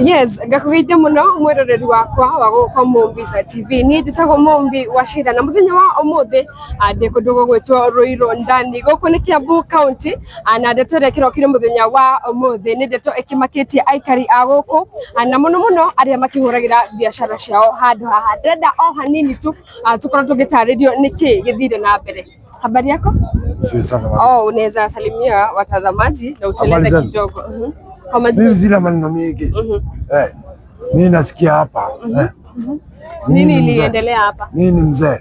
Yes, ngakũgeithia mũno mwĩroreri wakwa wa gũkũ Mombisa TV. Niĩ njĩtagwo Mombi wa Cira na mũthenya wa ũmũthĩ ndĩ kũndũ gũgwĩtwo Ruiru Ndani, gũkũ nĩ Kiambu County, na ndeto ĩrĩa ĩkĩrokire mũthenya wa ũmũthĩ nĩ ndeto ĩkĩmakĩtie aikari a gũkũ, na mũno mũno arĩa makĩhũragĩra biacara ciao handũ haha. Ndĩrenda o hanini tu tũkorwo tũgĩtarĩrio nĩkĩ gĩthire na mbere. Habari yako? Nzuri sana. Oh, unaweza salimia watazamaji na Habari utueleze zenu? kidogo. Kwa majina. Mimi sina maneno mingi. Eh, mimi nasikia hapa. Eh. Mimi Nini ni mzee. iliendelea hapa? Mimi ni mzee.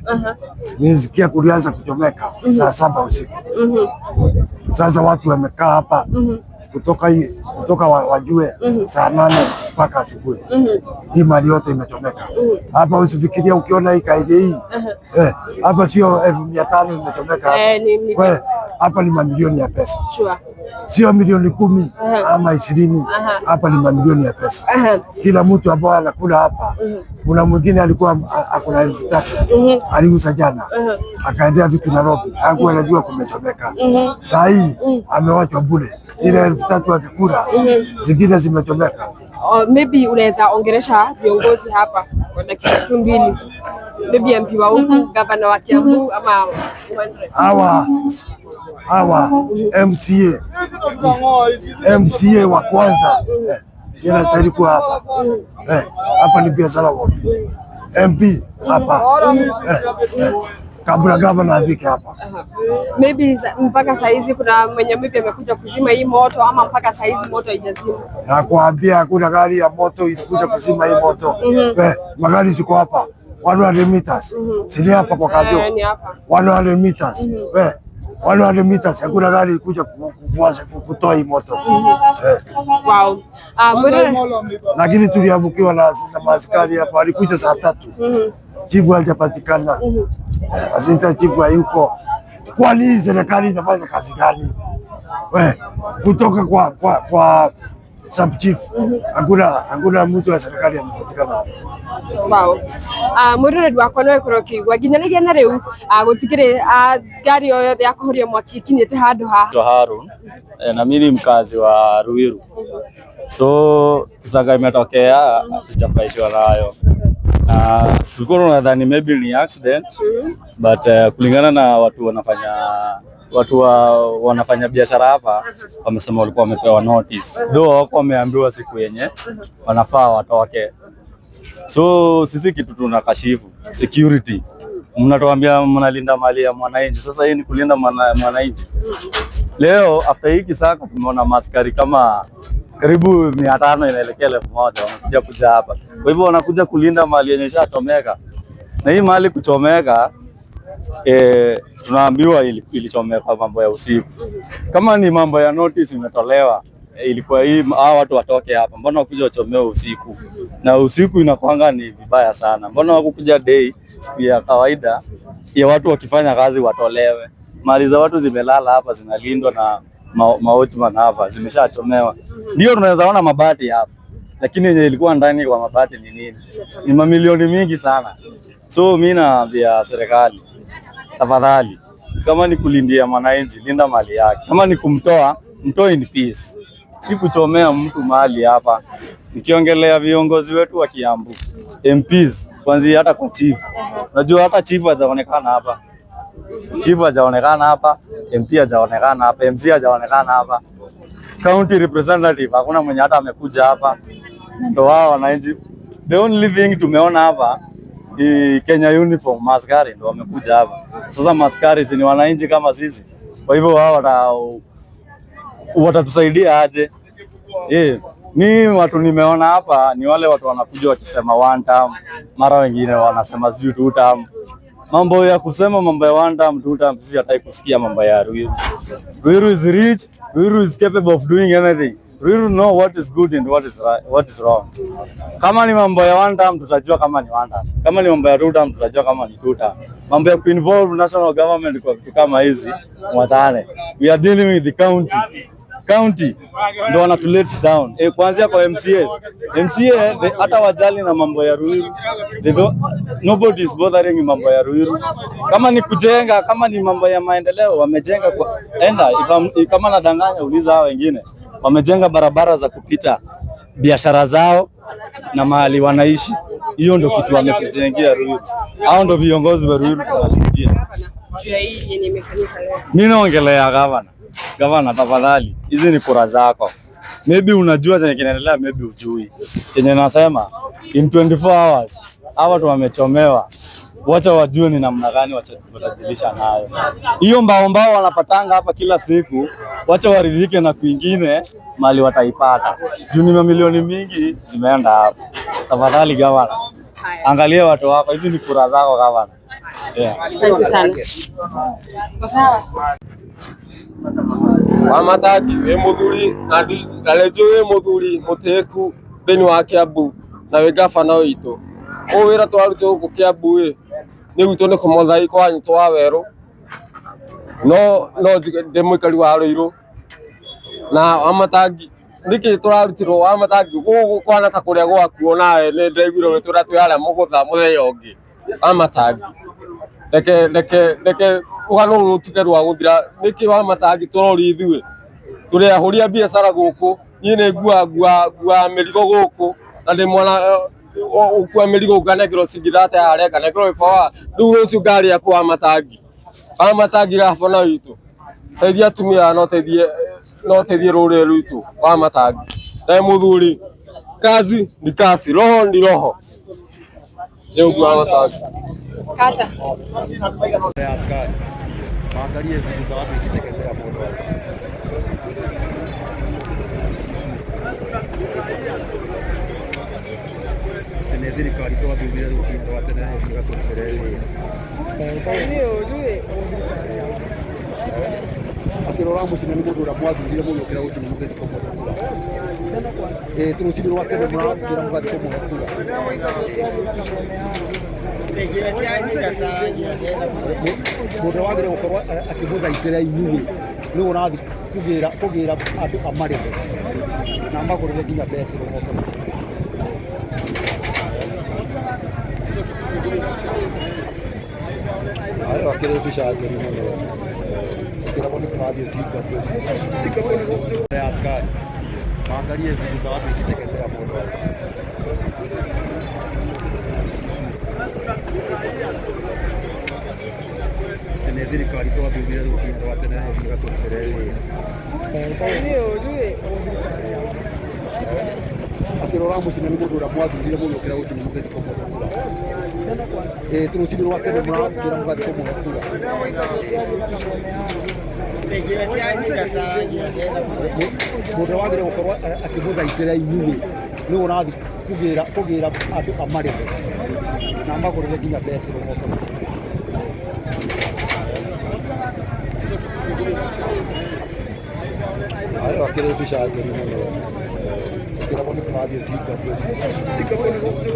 Nisikia kulianza kuchomeka saa 7 usiku. Sasa watu wamekaa hapa kutoka wajue saa 8 mpaka asubuhi. Hii mali yote imechomeka hapa. Usifikiria ukiona hii kaidi hii, eh, hapa sio 500,000 imechomeka hapa. Eh, ni We, hapa ni mamilioni ya pesa, sio milioni 10 ama 20. Hapa ni mamilioni ya pesa. Kila mtu ambao anakula hapa. Kuna mwingine alikuwa akona 3,000 aliuza jana, akaendea vitu Nairobi, hakuwa anajua kumechomeka. Saa hii amewachwa bure, ile 3,000 akikula, zingine zimechomeka. Oh, maybe unaweza ongelesha viongozi hapa kwa dakika tu mbili, maybe MP wa huku, gavana wa Kiambu ama Hawa MCA MCA wa kwanza, eh, yeye anastahili kuwa hapa, eh, hapa ni biashara ward. MP hapa, eh, eh, kabla gavana afike hapa. Maybe mpaka saa hizi kuna mwenye maybe amekuja kuzima hii moto ama mpaka saa hizi moto haijazima? Nakwambia hakuna gari ya moto ilikuja kuzima hii moto. Eh, magari ziko hapa 100 meters. Si ni hapa kwa Kajo? Eh, ni hapa. 100 meters. Eh, 100 meters hakuna gari ilikuja kutoa hii moto. Eh, Wow. Ah, lakini tuliamkiwa na maaskari hapa, walikuja saa 3. Chifu hajapatikana. Eh, assistant chifu hayuko. Kwani hii serikali inafanya kazi gani? We, kutoka kwa sub chief hakuna mtu wa serikali amepatikana hapa. Wow. Mwĩroreri wakwa no ĩkorwo ũkĩigua nginyanĩria na rĩu gũtikĩrĩ ngari o yothe ya kũhoria mwaki ikinyĩte handũ haha. Naitwa Harun, na mimi ni mkazi wa Ruiru. So kisanga imetokea, hatujafurahishwa nayo. Na tulikuwa tunadhani maybe ni accident, but kulingana na watu wanafanya biashara hapa wamesema walikuwa wamepewa notice. Though wako wameambiwa siku yenye wanafaa watoke. So sisi kitu tunakashifu security. Mnatuambia mnalinda mali ya mwananchi. Sasa hii ni kulinda mwananchi? Leo after hii kisaka tumeona maskari kama karibu 500 inaelekea 1,000 wanakuja kuja hapa. Kwa hivyo wanakuja kulinda mali yenye ishachomeka, na hii mali kuchomeka, tunaambiwa ilichomeka mambo ya usiku. Kama ni mambo ya notice imetolewa, ilikuwa hii hawa watu watoke hapa, mbona wakuja wachomewe usiku? Na usiku inakuanga ni vibaya sana. Mbona wakukuja day, siku ya kawaida ya watu wakifanya kazi watolewe? Mali za watu zimelala hapa zinalindwa na ma watchman hapa zimeshachomewa. Ndio tunaweza ona mabati hapa, lakini yenye ilikuwa ndani kwa mabati ni nini? Ni mamilioni mingi sana. So mi naambia serikali, tafadhali, kama ni kulindia mwananchi, linda mali yake. Kama ni kumtoa, mtoe in peace, si kuchomea mtu mali hapa. Nikiongelea viongozi wetu wa Kiambu, MPs, kwanzia hata kwa chief. Unajua hata chief hajaonekana hapa, chief hajaonekana hapa, MP hajaonekana hapa, MC hajaonekana hapa, county representative hakuna mwenye hata amekuja hapa. Ndo wao wananchi. The only thing tumeona hapa ni Kenya uniform, maskari ndo wamekuja hapa. Sasa maskari si ni wananchi kama sisi? Kwa hivyo wao watatusaidia aje? Eh, mi watu nimeona hapa ni wale watu wanakuja wakisema one term, mara wengine wanasema sijui two term. Mambo ya kusema mambo ya one term, two term, sisi hataki kusikia mambo ya Ruiru. Ruiru is rich, Ruiru is capable of doing anything. Ruiru know what is good and what is right, what is wrong. Kama ni mambo ya one term tutajua kama ni one term. Kama ni mambo ya two term tutajua kama ni two term. Mambo ya kuinvolve national government kwa vitu kama hizi mwatane. We are dealing with the county. County ndo wanatu let down. Eh, kuanzia kwa MCAs. MCA hata wajali na mambo ya Ruiru. They don't, nobody is bothering mambo ya Ruiru. Kama ni kujenga, kama ni mambo ya maendeleo wamejenga kwa, enda if I'm, kama nadanganya uliza hao wengine. Wamejenga barabara za kupita biashara zao na mahali wanaishi. Hiyo ndio kitu wametujengea Ruiru. Hao ndio viongozi wa Ruiru tunashuhudia. Juu ya hii yenye imefanyika leo. Mimi naongelea gavana. Gavana, tafadhali, hizi ni kura zako. Maybe unajua chenye kinaendelea, maybe ujui. Chenye nasema in 24 hours hawa watu wamechomewa, wacha wajue ni namna gani watabadilisha nayo hiyo mbao mbao wanapatanga hapa kila siku, wacha waridhike na kwingine mali wataipata juu ni mamilioni mingi zimeenda hapo. Tafadhali gavana, angalia watu wako, hizi ni kura zako gavana. Yeah. Asante sana. Kwa sawa. Wamatangi wĩ mũthuri na rĩnjũ wĩ mũthuri mũtĩĩku thĩinĩ wa Kiambu na wĩ gabana witũ. Ũyũ wĩra tũraruta gũkũ Kiambu ĩ nĩ gwitũ nĩ kũmothai kũranyitwo wa werũ no no njuge ndĩ mũikari wa Ruiru na Wamatangi nĩkĩ tũrarutirwo Wamatangi gũkũ kũhana ta kũrĩa gwaku onawe nĩ ndĩraiguire ũgĩtwĩra twĩ harĩa mũgũtha mũthenya ũngĩ. Wamatangi reke reke reke rũgano rũrũ rũtuĩke rwa gũthira. Nĩkĩ Wamatangi tũrorio ithuĩ tũrĩ ahũri a biacara gũkũ. Niĩ nĩ ngua mĩrigo gũkũ na ndĩ mwana ũkua mĩrigo nganengerwo ciringi thate harĩa nganengerwo gĩbawa. Rĩu rũciũ ngarĩa kũ Wamatangi? Wamatangi gabana witũ teithia atumia aya na ũteithie rũrĩrĩ rwitũ Wamatangi. Na wĩ mũthuri, kazi ni kazi, roho ni roho. Nĩ ũguo Wamatangi. Kata. Askari waangalie vitu za watu ikiteketea moto. Nĩ thirikari twathurire rũcinĩ rwa tene mũgatũrutĩre wĩra. Atĩ rora mũcina nĩ mũndũ ũrĩa mwathurire mũgĩũkĩra rũcinĩ mũgĩthiĩ kũmũhe kura. Rũcinĩ rwa tene mũrokĩra mũgathiĩ kũmũhe kura. Mũndũ ũrĩa wagĩrĩire gũkorwo akĩmũthaitĩra inyuĩ nĩwe ũrathiĩ kũgĩra andũ amarĩhe na amagũrĩre nginya betũrũ moke mũciĩ. Ayo akĩrĩ mbica njũru mũno. Ũkĩragwo nĩ tũrathiĩ Singapore. Singapore ya askari waangalie vitu za watu ikiteketea moto. Nĩ thirikari twathurire rũcinĩ rwa tene mũgatũrutĩre wĩra. Atĩ rora mũcina nĩ mũndũ ũrĩa mwathurire mũgĩũkĩra rũcinĩ mũgĩthiĩ kũmũhe kura. Rũcinĩ rwa tene mũrokĩra mũgathiĩ kũmũhe kura. Mũndũ ũrĩa wagĩrĩire gũkorwo akĩmũthaitĩra inyuĩ nĩwe ũrathiĩ kũgĩra andũ amarĩhe na amagũrĩre nginya betũrũ moke mũciĩ. Ayo akĩrĩ mbica njũru mũno. Ũkĩragwo nĩ tũrathiĩ Singapore. Singapore.